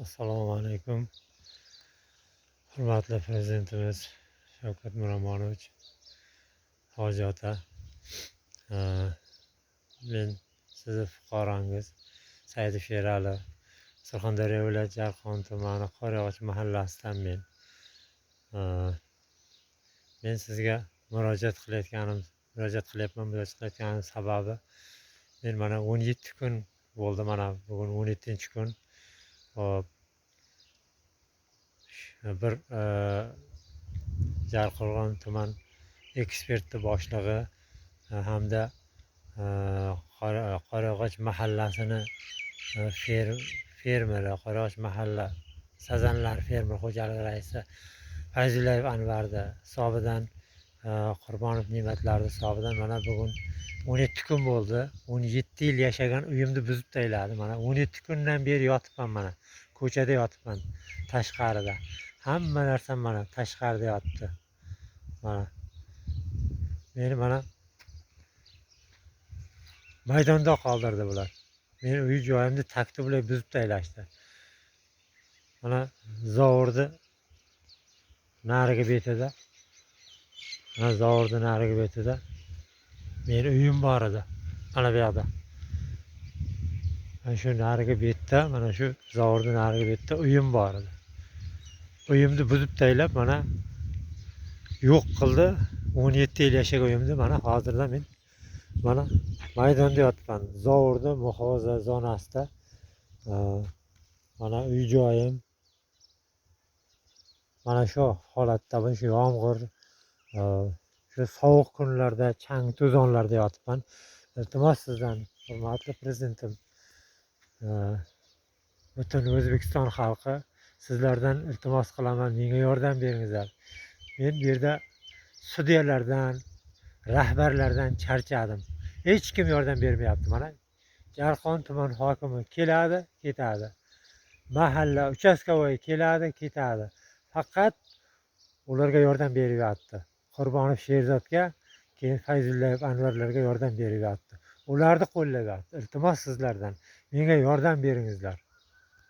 Assalomu alaykum. Hurmatli Prezidentimiz Shavkat Miromonovich, Hoji ota. Men sizni fuqarongiz Saidov Sherali, Surxondaryo viloyati Jarqon tumani, Qorayog'och mahallasidan men. Men sizga murojaat qilayotganim, murojaat qilyapman, murojaat qilayotganim sababi men mana 17 kun bo'ldi, mana bugun 17-kun. Hop. Bir Jarqo'rg'on tuman eksperti boshlig'i hamda Qorayog'och mahallasini fermeri, Qorayog'och mahalla sazanlar fermer xo'jaligi raisi Fayzullayev Anvarni hisobidan, Qurbonov Ne'matlarni hisobidan mana bugun 17 kun bo'ldi. 17 yil yashagan uyimni buzib tashladi. Mana 17 kundan beri yotibman, mana ko'chada yotibman, tashqarida. Hamma narsam mana tashqarida yotibdi. Mana meni mana maydonda qoldirdi bular. Meni uy joyimni takti bular buzib tashlashdi. Mana zovurni narigi betida, mana zovurni narigi betida meni uyim bor edi. Mana bu yoqda. Mana shu narigi betda, mana shu zovurni narigi betda uyim bor edi. Uyimni buzib tashlab, mana yo'q qildi. 17 yil yashagan uyimni mana hozirda men mana maydonda yotibman. Zovurni muhofaza zonasida mana uy joyim mana shu holatda, mana shu yomg'ir, shu sovuq kunlarda, chang to'zonlarda yotibman. Iltimos sizdan, hurmatli Prezidentim, butun O'zbekiston xalqi sizlardan iltimos qilaman, menga yordam beringizlar. Men bu yerda sudyalardan, rahbarlardan charchadim. Hech kim yordam bermayapti. Mana Jarqon tuman hokimi keladi, ketadi. Mahalla участковой keladi, ketadi. Faqat ularga yordam beryapti. Qurbonov Sherzodga, keyin Fayzullayev Anvarlarga yordam beryapti. Ularni qo'llayapti. Iltimos sizlardan, menga yordam beringizlar.